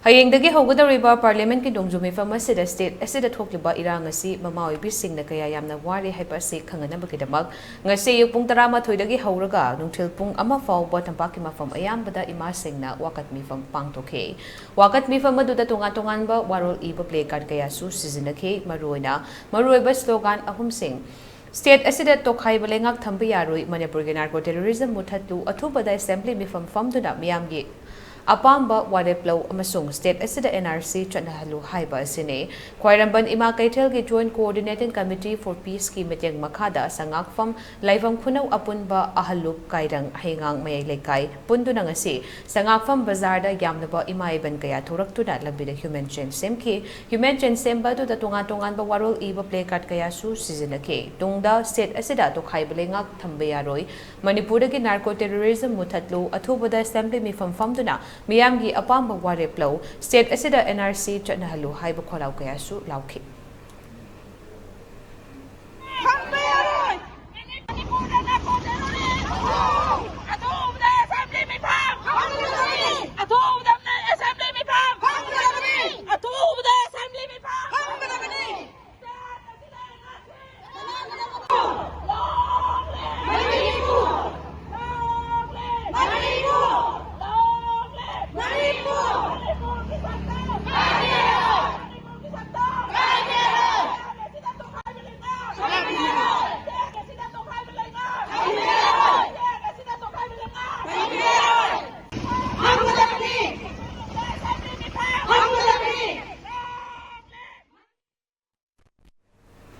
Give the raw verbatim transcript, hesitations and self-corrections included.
ꯍꯌꯦꯡꯗꯒꯤ ꯍꯧꯒꯗꯧꯔꯤꯕ ꯄꯥꯔꯂꯤꯌꯥꯃꯦꯟꯠꯀꯤ ꯅꯣꯡꯖꯨ ꯃꯤꯐꯝ ꯑꯁꯤꯗ ꯁ꯭ꯇꯦꯠ ꯑꯁꯤꯗ ꯊꯣꯛꯂꯤꯕ ꯏꯔꯥꯡ ꯑꯁꯤ ꯃꯃꯥ ꯑꯣꯏꯕꯤꯁꯤꯡꯅ ꯀꯌꯥ ꯌꯥꯝꯅ ꯋꯥꯔꯤ ꯍꯥꯏꯕ ꯑꯁꯤ ꯈꯪꯍꯟꯅꯕꯒꯤꯗꯃꯛ ꯉꯁꯤ ꯑꯌꯨꯛ ꯄꯨꯡ ꯇꯔꯥꯃꯥꯊꯣꯏꯗꯒꯤ ꯍꯧꯔꯒ ꯅꯨꯡꯊꯤꯜ ꯄꯨꯡ ꯑꯃ ꯐꯥꯎꯕ ꯇꯝꯄꯥꯛꯀꯤ ꯃꯐꯝ ꯑꯌꯥꯝꯕꯗ ꯏꯃꯥꯁꯤꯡꯅ ꯋꯥꯀꯠ ꯃꯤꯐꯝ ꯄꯥꯡꯊꯣꯛꯈꯤ꯫ ꯋꯥꯀꯠ ꯃꯤꯐꯝ ꯑꯗꯨꯗ ꯇꯣꯉꯥꯟ ꯇꯣꯉꯥꯟꯕ ꯋꯥꯔꯣꯜ ꯏꯕ placard ꯀꯌꯥꯁꯨ ꯁꯤꯖꯤꯟꯅꯈꯤ꯫ ꯃꯔꯨꯑꯣꯏꯅ ꯃꯔꯨꯑꯣꯏꯕ slogan ꯑꯍꯨꯝꯁꯤꯡ, ꯁ꯭ꯇꯦꯠ ꯑꯁꯤꯗ ꯇꯣꯈꯥꯏꯕ ꯂꯩꯉꯥꯛ ꯊꯝꯕ ꯌꯥꯔꯣꯏ, ꯃꯅꯤꯄꯨꯔꯒꯤ narco terrorism ꯃꯨꯊꯠꯂꯨ, ꯑꯊꯨꯕꯗ ꯑꯦꯁꯦꯝꯕ꯭ꯂꯤ ꯃꯤꯐꯝ ꯐꯝꯗꯨꯅ ꯃꯤꯌꯥꯝꯒꯤ ꯑꯄꯥꯝꯕ ꯋꯥꯔꯦꯞ ꯂꯧ ꯑꯃꯁꯨꯡ ꯁ꯭ꯇꯦꯠ ꯑꯁꯤꯗ NRC ꯆꯠꯅꯍꯜꯂꯨ ꯍꯥꯏꯕ ꯑꯁꯤꯅꯤ꯫ ꯈ꯭ꯋꯥꯏꯔꯝꯕꯟ ꯏꯃꯥ ꯀꯩꯊꯦꯜꯒꯤ Joint Coordinating Committee for Peaceꯀꯤ ꯃꯤꯠꯌꯦꯡ ꯃꯈꯥꯗ ꯁꯉꯥꯛꯐꯝ, ꯂꯥꯏꯐꯝ ꯈꯨꯅꯧ ꯑꯄꯨꯟꯕ, ꯑꯍꯜꯂꯨꯞ, ꯀꯥꯏꯔꯪ, ꯍꯩꯉꯥꯡ, ꯃꯌꯥꯏ ꯂꯩꯀꯥꯏ ꯄꯨꯟꯗꯨꯅ ꯉꯁꯤ ꯁꯉꯥꯛꯐꯝ ꯕꯖꯥꯔꯗ ꯌꯥꯝꯂꯕ ꯏꯃꯥ ꯏꯕꯦꯟ ꯀꯌꯥ ꯊꯣꯔꯛꯇꯨꯅ ꯂꯝꯕꯤꯗ human chain ꯁꯦꯝꯈꯤ꯫ Human chain ꯁꯦꯝꯕ ꯑꯗꯨꯗ ꯇꯣꯉꯥꯟ ꯇꯣꯉꯥꯟꯕ ꯋꯥꯔꯣꯜ ꯏꯕ placard ꯀꯌꯥꯁꯨ ꯁꯤꯖꯤꯟꯅꯈꯤ꯫ ꯇꯨꯡꯗ ꯁ꯭ꯇꯦꯠ ꯑꯁꯤꯗ ꯇꯣꯈꯥꯏꯕ ꯂꯩꯉꯥꯛ ꯊꯝꯕ ꯌꯥꯔꯣꯏ, ꯃꯅꯤꯄꯨꯔꯗꯒꯤ narco terrorism ꯃꯨꯊꯠꯂꯨ, ꯑꯊꯨꯕꯗ ꯑꯦꯁꯦꯝꯕ꯭ꯂꯤ ꯃꯤꯐꯝ ꯐꯝꯗꯨꯅ ꯃꯤꯌꯥꯝꯒꯤ ꯑꯄꯥꯝꯕ ꯋꯥꯔꯦꯞ ꯂꯧ, ꯁ꯭ꯇꯦꯠ ꯑꯁꯤꯗ NRC ꯆꯠꯅꯍꯜꯂꯨ ꯍꯥꯏꯕ ꯈꯣꯜꯂꯥꯎ ꯀꯌꯥꯁꯨ ꯂꯥꯎꯈꯤ꯫